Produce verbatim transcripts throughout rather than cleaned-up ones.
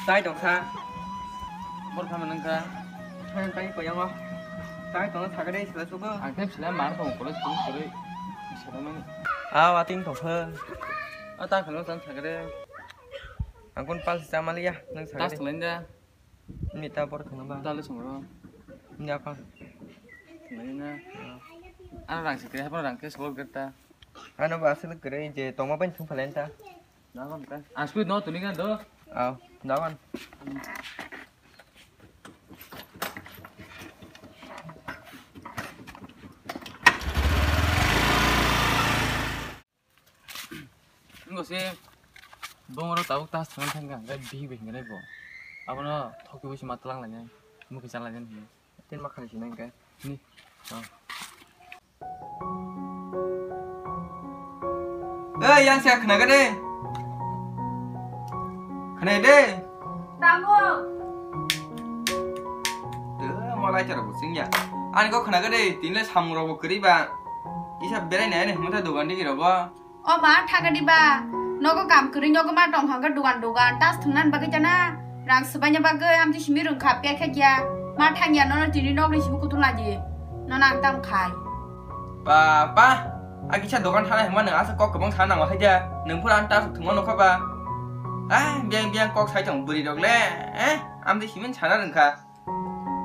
Tai tong sa. Bor kha manang kha. Hai tai ko yango. Tai tong sa gade sila sugo. Ang tem sila mar tong college tong sore. Sila mani. Aw ating tong kha. A ta khalo san sa gade. Ang kun pal sa mali ya nang sa gade. Tas tong da. Ni ta bor khana ba. Ta le song ro. Ni apa? Nai na. Ano rang sikre hapno rang ke solo gerta. Ano ba asal kere je tongma ban thung phalen ta. Dagon ta. Aspi no tuni kan do. Aw, dagon. Ngo se bongoro tabuk tas thang thang kha, hingke bihik bai hingke bo. Abono thokti bai se ma tlang lainai, mukhe cha lainai hinwi. Tin ma khani sinai hingke. Ni. Oh. Ei, yang sia khna gade. Khna de. Tamo. Te, mo lai chara bo sing ya. Ani ko khna gade, tin le samung rok bo kwrwi ba. Isa berai nai ani hwnta dogan digi rogo. O ma, thaga di ba? Nogo kam kwrwi, nogo ma tong hangkhe dugan dugan, tas thwngna bagwi chana. Rang swbaina bagwi amtwi simi rwng kha, pekha kya. Ma thang ya, nono tini nokni simi kutung laji. Nono ang tam khai. Ba, ba, a kisa dogan thana hima nwng asa kok kwbang sana nango hai da. Nwng phura ang tas thwngma nokha ba. Ah, biyang biyang kok sai tong bwrwi rok le. Eh, amtwi simi sana rwng kha.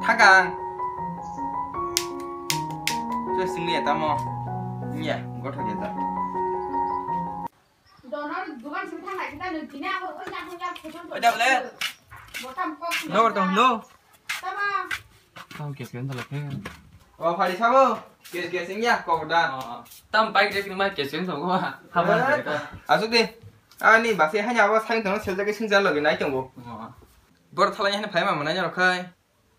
Thakang. Chwng singli ya tamo. Nya, gothok ya ta. Donor dugan sing thang lai kita nung tini aku oi yang yang yang. Oi, dah, boleh. Botam kok. No, no, no. Tama. Tamo kes kes tala khe. O phari sabo. Kes kes sing ya kok da. Tam bike dek ni ma kes kes sabo. Habar. Asuk di. Ani basi hanya awa sai tong sel jage sing jalo nai tongo. Bor thalai hene phai ma manai rok khai.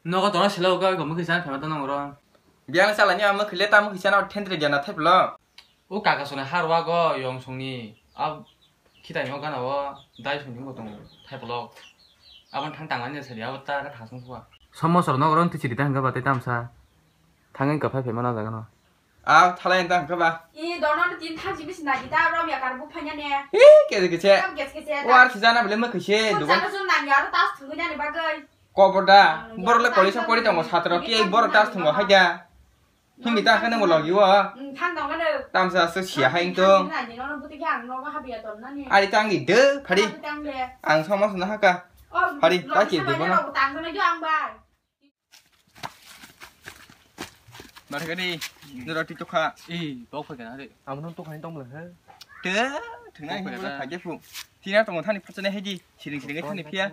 Nogo tongna sila uka ko mukhi san phema tong nangro. Biang sala ni amukhi le ta mukhi sana thendri jana theplo. O kaka sona harwa go yong songni a khitai no gana o dai songni mo tong theplo. Abon thang tangani sari abo ta ka thasung khwa. Somo sor nogo ron tichiri ta hingga bate tamsa. Thangen ka phai phai mana jaga no. A thalai enta hangka ba. I dono no tin thang jibi sina gita rom ya kar bu phanya ne. I kese kese. Kam kese kese. War sijana bele ma kese. Dugan. Sana sun nang ya ro tas thungu jani bagai. Kobor da. Borok le college o pori tongo satro ki borok tas thungo hai da. Himi ta khane mo logi o. Thang dong ne. Tamsa se sia hai to. Nani nono buti khe ang nogo habiya ton nani. Ari tang di de phari. Tang de. Ang sama suna haka. Phari ta ke de bono. Tang sama jo ang bai. Bargani, nora ti tokha. I, bok phai kana re. Amo nung tokha ni tong bwla he. Te, thwngna hi bwla khaje phu. Tina tong thani phachane he di, siring siring thani phiya.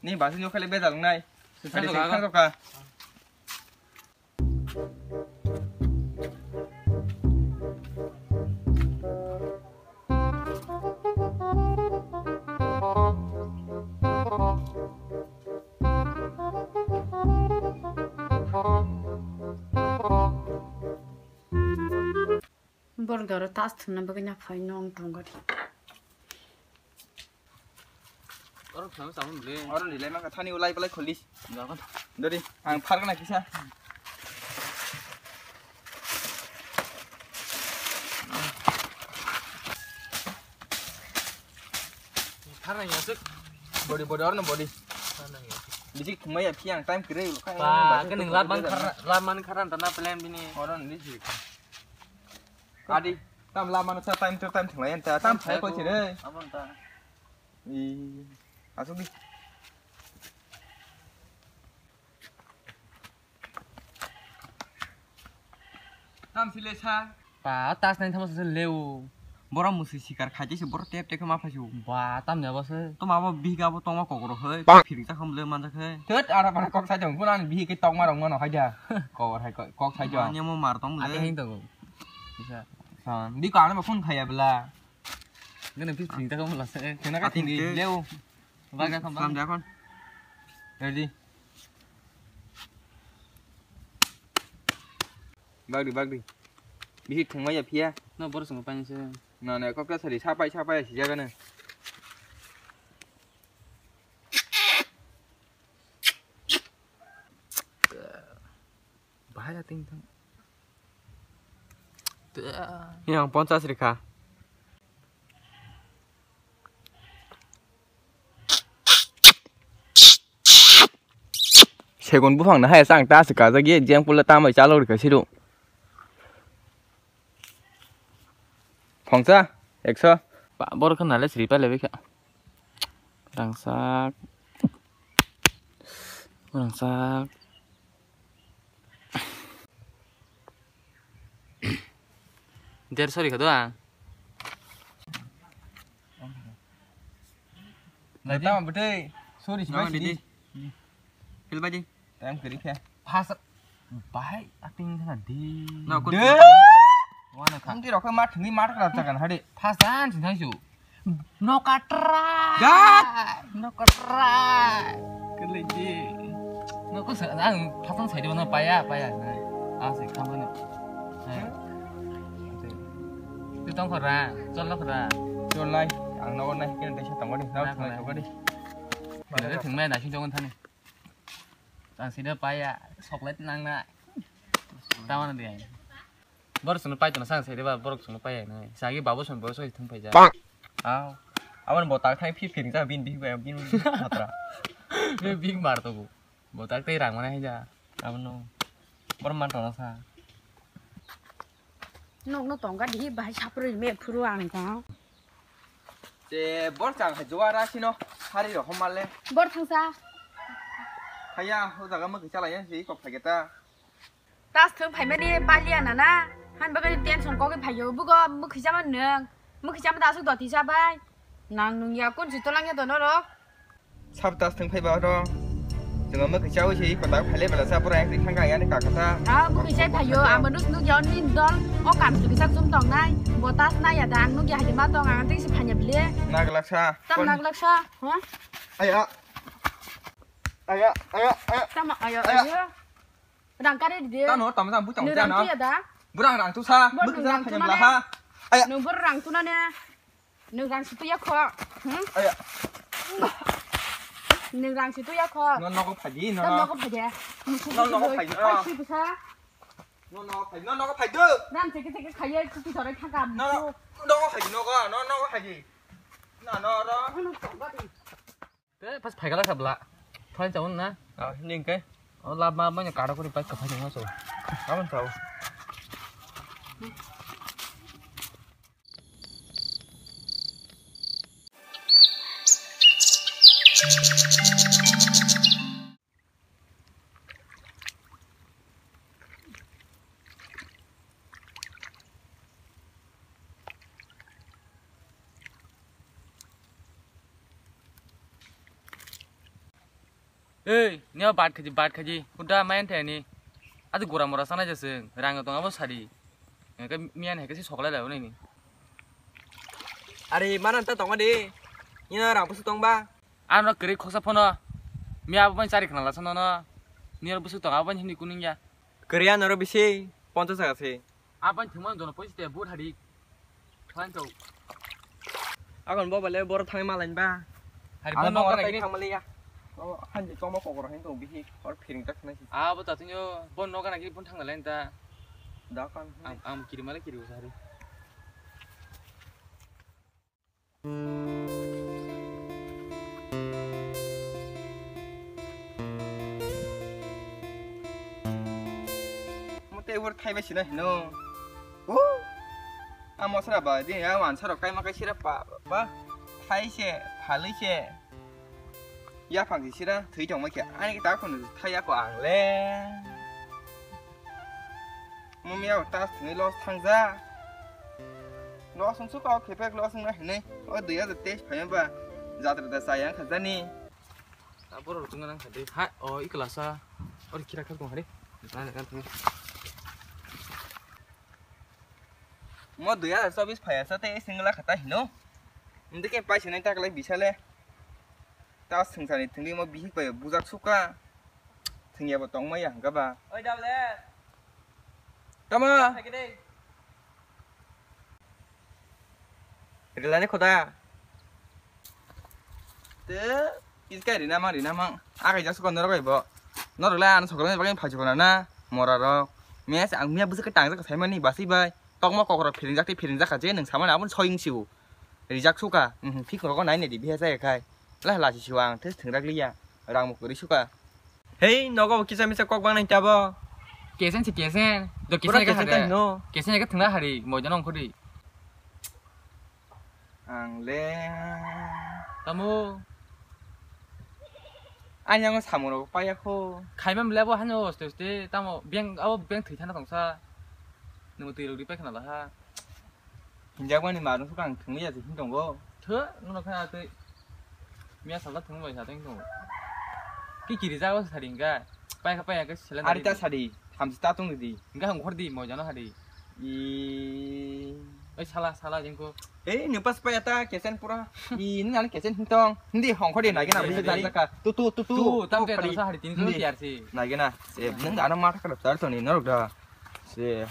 Ni basu nyo khale bedal nai. Sesang tokha. Borok doro tas thwngna bagwi na phai nong tong gari. Oro thangwi samung le. Oro ni lai mangkha thani ulai belai kholis. Jagon. Dori, ang phar gana kisa. Phar nang yasuk. Body, body, oro no body. Phar nang yasuk. Bisi khumai ya phiya ang time kire. Ba, ke nung lab man khar, lab man kharan ta na plan bini. Oro ni si. Adi, tam lama no sa time to time thanglai anta, tam phai ko chire. Amon ta. I, asuk di. Tam sile sa. Pa, tas nai thamo sa leu. Boro musi sikar khaji se boro tep tep ma phaisu. Ba, tam ne bose. To ma bo biga bo tongma kokoro hoi. Phiri ta kham le manja khai. Tet ara para kok sa jong kunan bihi ke tongma rong mano haida. Kok hai kok sa jong. Ani mo mar tong le. Ate hing to. Bisa. San, di ka na ba phone khaya bla. Ngene phi thing ta kam la se. Kena ka thing di leo. Ba ga kam ba. Sam ja kon. Ready. Bagdi, bagdi. Bisi thangma ya phiya. No bor song pani se. Na na kok ta sari sapai sapai si jaga na. Bahaya ting tang. Yang ponchas rikha. Segun buphang no hai chang ta se kajak ye jeng pula ta mai chalo rikha siru. Phongsa, ekso. Ba, borok khe nale sri pai laibai kha. Rangsak. Rangsak. Der sori kha do ang. Nai tama bwtwi. Sorry, sorry, sorry. Didi. Phil bai di. Time kiri khe. Phas. Bahai acting sana di. No, kun. Wana kha. Ang di rokhe ma thungni ma thakra chakan hade. Phas dan sing thangsu. No katra. Gat. No katra. Keleji. No ko sa ang phas dan sai di no paya paya. Ah, sai kham no. Hai. Tu tong khora, chol khora. Chol nai. Ang no nai kene desa tong di. No thang khora. Thang di. Thang di. Thang di. Thang di. Ang sida paya chocolate nang na. Tama na dia. Borok sunu pai tona sang sida ba borok sunu pai na. Sagi babu sun borok soi thung pai ja. Aw. Awan bo tak thai phir phir ja bin bi ba bin matra. Be big mar to bu. Bo tak tei rang mana ja. Abono. Bor man tona sa. Nokno tongga dihi bahai saprui me phuru ang tong. Je bor chang hai juara sino hari ro homale. Bor thangsa. Haya, o jaga mukhi chalai ya, si kok phai ta. Tas thung phai mani palia nana. Han bagani tension kok phai yo. Bugo mukhi chama nung. Mukhi chama ta asuk doti chabai. Nang nung ya kun si tolang ya dono ro. Sabtas thung phaiba oro. Chwng omo kisa wi se iko tak phaile bela sa pura ekri thangka yani kakata. Ah, bo kisa phaio, amo nus nuk yaw ni dol. O kam su kisa sum tong nai. Botas nai ya dang nuk ya hadi ma tong ang tei si phanya bile. Naglak sa. Tam naglak sa, ha? Aya. Aya, aya, aya. Tam aya, aya. Rang kare di de. Tamo, tamo, tamo, butang. Nung rang tu ya da. Burang rang tu sa. Bor nung rang tu na ne. Ha. Aya. Nung bor rang tu na ne. Nung rang situ ya kho. Hmm? Aya. Nung rang situ ya kho. No nogo phaji, no. No nogo phaji. No nogo phaji. Ai si bisa. No nogo phaji, no nogo phaji. Ram cheke cheke khaiye kuki sore thangka. No nogo phaji, nogo, no nogo phaji. Na no ro. Ano tongba di. Te pas phaikala sabla. Thai chaun na. Ah, ning kai. O lab ma banya karo kuri pai kaphai nang so. Kaman chao. Ei, neo bat khaji, bat khaji. Huda mayan thani. Adu gora mora sana jaseng. Rang tong abo sari. Engke miyan heke si soklai lai ni. Are, mana ta tongo de. Ina rang pusu tong ba. Ano kwrwi khoksa phano. Miya abo bai chari khna lasa nono. Niyar busu tong abo bai hini kuning ya. Kwrwi ano ro bisi ponchas taka se. Aban thumano jono poisa te but hari. Thank you. Agon bo bale boro thangwi malain ba. Hari ano bo no boro kana thangmali ya. O hanji tongma kokoro hin tong bisi or phiring tak nai. Abo ta thungyo bo no kana ki phun thangna lain ta. Da kan. Am am kiri male kiri usari. Mo tei ur thai bai sina hino. O. A mosra ba din ya wan saro kai ma kai sira pa pa. Thai se, phalwi se. Yaphang se sira thwi tongma khe. Ani ta khun thai ya ko ang le. Mumia ta thwi los thangja. Los wng suk kok khe pek los wng na hinwi. O dui hajar teis phaima ba jatra da chaya wng kha jani. Abo rok chwngna nang kha de. Ha, o i klasa. Ori kira kha tong hari. Nang nang thang. Mo dui hajar chobis phaya sa te singla kha ta hino. Hindi ke paisa nai ta klai bisa le. Ta swngsa ni thwngwi mo bihik bai bujak suk kha. Thwngya bo tong maya hwnkha ba. Oi dable. Tamo. Thagi de. Rilani khoda. Te, iska rina mang, rina mang. Akai jak sukon norok bai bo. Norok le ano sokro bagwi phai sukon na, mora rok. Mes ang mia bwswk tang jak saimani basi bai. Tokma kokrok phiring jak tei phiring jak kha je nwng samani aboni soying siu. Rijak suka, mhm, thik rogo nai nai di biha jaya khai. Lah lah si siwa ang thes thwngrak liya. Rang mukuri suka. Hei, nogo kisa misa kok bang nai tabo. Kesen si kesen. Do Pura kesen ka kesen hari. Ta hino. Kesen ka thengna hari, moidano ongkhori. Ang le. Tamo. Ani ang samung rok paya kho. Khaimam le bo hano oste oste, tamo beng, abo beng thwi thana tongsa. Nung twi rok ri pai khna laha. Hinjakmani marung sukha ang thwngwi ya se hin tongo. Thw, nono kha twi. Miya salda thwng bai sa teng tongo. Ki kiri jago sari hinga. Pai kha pai ya ke selen. Ari ta sari, thamsi ta tong di. Hinga hong khor di, mo jano hari. I. Oi sala, sala jengko. Eh, nupas pai ata kesen pura. I, nang kesen hin tong. Hindi hong khor di nai gena. Hindi, bisa hindi. Dari ka. Tu, tu, tu, tu. Tu, tam pe hari tin so tiar si. Nai gena. Se, nang ana mata ka daftar to ni norok da. Se.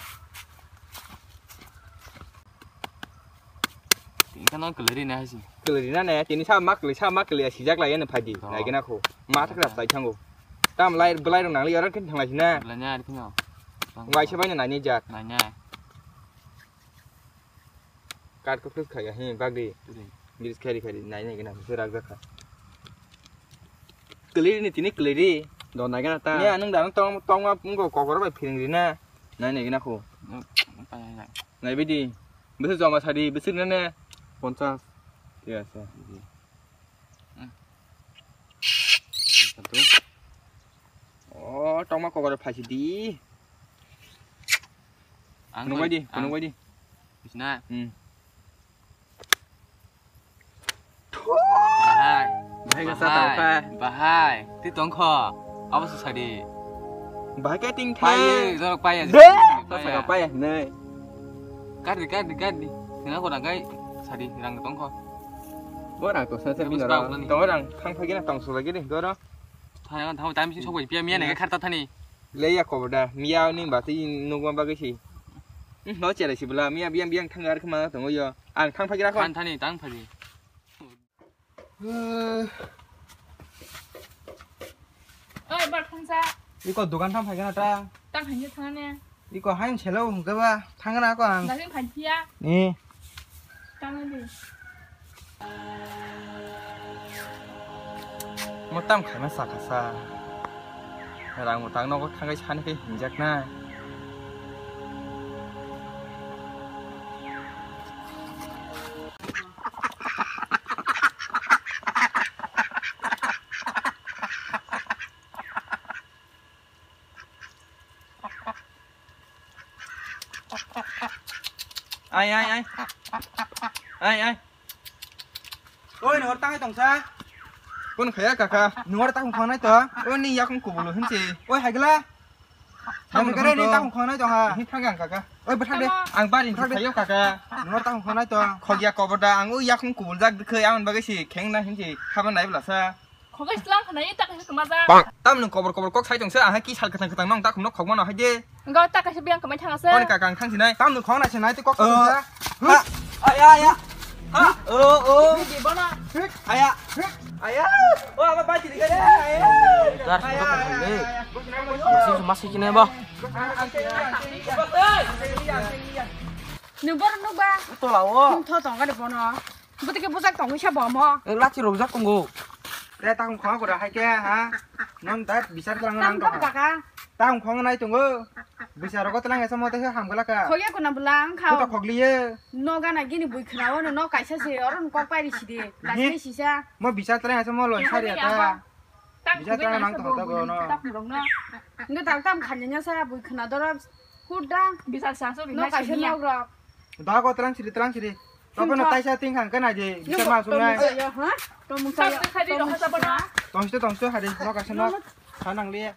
Tini khana kwlwi rina hai se. Kwlwi rina ne, tini sa ma kwlwi, sa ma kwlwi, sijak lai ene phaidi, naigena kho. Ma thakra tai thango. Tam lai, belai rong nangli, oro khe thanglai sina. Belai nya, ari phino. Wai se bai na nani jak. Nanya. Kat ko plus khaya, hi, bagdi. Turi. Biris khari khari, nai nai gena, se rak jakha. Kwlwi rini tini kwlwi ri. Do naigena ta. Ne, anung da, tong, tong ma, mung ko kokor bai phiring rina. Nai nai gena kho. Nai bidi. Bwswk joma sadi, bwswk nene? Ponchas. Thik ase. O, tongma kokoro phaisidi. Ang phunuk bai di, ang phunuk bai di. Bisna. Hmm. Bahai. Bahai ka sa tau kha. Bahai. Ti tong kho. Abo se sadi. Bahai ka ting kha. Pai, jorok pai. De. Sa sa ka pai nei. Kar di, kar di, kar di. Sina ko rang kai sadi rang tong kho. Bo rang to sa sa bino rang. To rang thang phagi na tong so lagi ni goro. Thang thang time si sok bai pia miya ne kharta thani. Leya koboda, miya ni bati nukma bagwi si. Hmm, no chere si bwla, miya biyang biyang thang ar khma tongo yo. Ang thang phagi rakho. Than thani tang phagi. Oi, bar thangsa. Iko dukan thang phagi na ta. Tang phagi thang ne. Iko hain selo hungke ba, thang na ko ang. Daging phagi ya. Ni. Tang di. Mo tam khaima sakha sa. Rang mo tang nogo thangai sani khe hinjak na. Ai, ai, ai. Ai, ai. Oi, nuhor tangai tongsa. Kun khaya kaka. Nuhor takung khanai to. Oi, ni yakung kubulu hinsi. Oi, hagla. Tamo kare ni takung khanai to ha. Hi thagang kaka. Oi, bwthak de. Ang bari ni thayo kaka. Nuhor takung khanai to. Khogya koboda ang oi yakung kubul jak dkhai ang bagai si kheng na hinsi. Haban nai blasa. Khogai slang khna ye ta kaisa kwmajak. Tam nwng kobor kobor kok sai tongsa, aha ki sal kwthang kwthang nong ta khumno khokmano hai de. Ngo ta kaisa biyang kwmai thang ase. Oni kaka ang thang sinai. Tam nwng khong nai sinai te kok sai tongsa. Ha. Aya, aya. Ha. O, o. Di bana. Aya. Aya. O, aba bai tiri gare. Aya. Dar sito khale. Masi masi kine ba. Ni bor nuk ba. Tola o. Tho tong gare bono. Bwtwi khe bwsajak tongwi sa bo omo. E, lachi rwjak tongo. Te takung khongo kura hai khe, ha? Non da bichar kwlangno nang tongkha. Takung khongo nai tongo. Bichar rogo twlang esa mote khe ham glaka. Khogya kuna bwla wngkha. Kuta khogliye. No gana gini bui khna ono no kaisa se oro no kok pairi sidi. Lasni sisa. Mo bichar twlang esa mo loi sari ata. Bichar twlang nang tongkha bono. Nge tak tam khanya sa bui khna doro. Huda. Bichar sa so no kaisa nok rok. Dago twlang siri, twlang siri. Tokno taisa ting khang kena je. Bisa masuk nai. Tongsto, tongsto, hari. Nok asa nok. Sanang liya.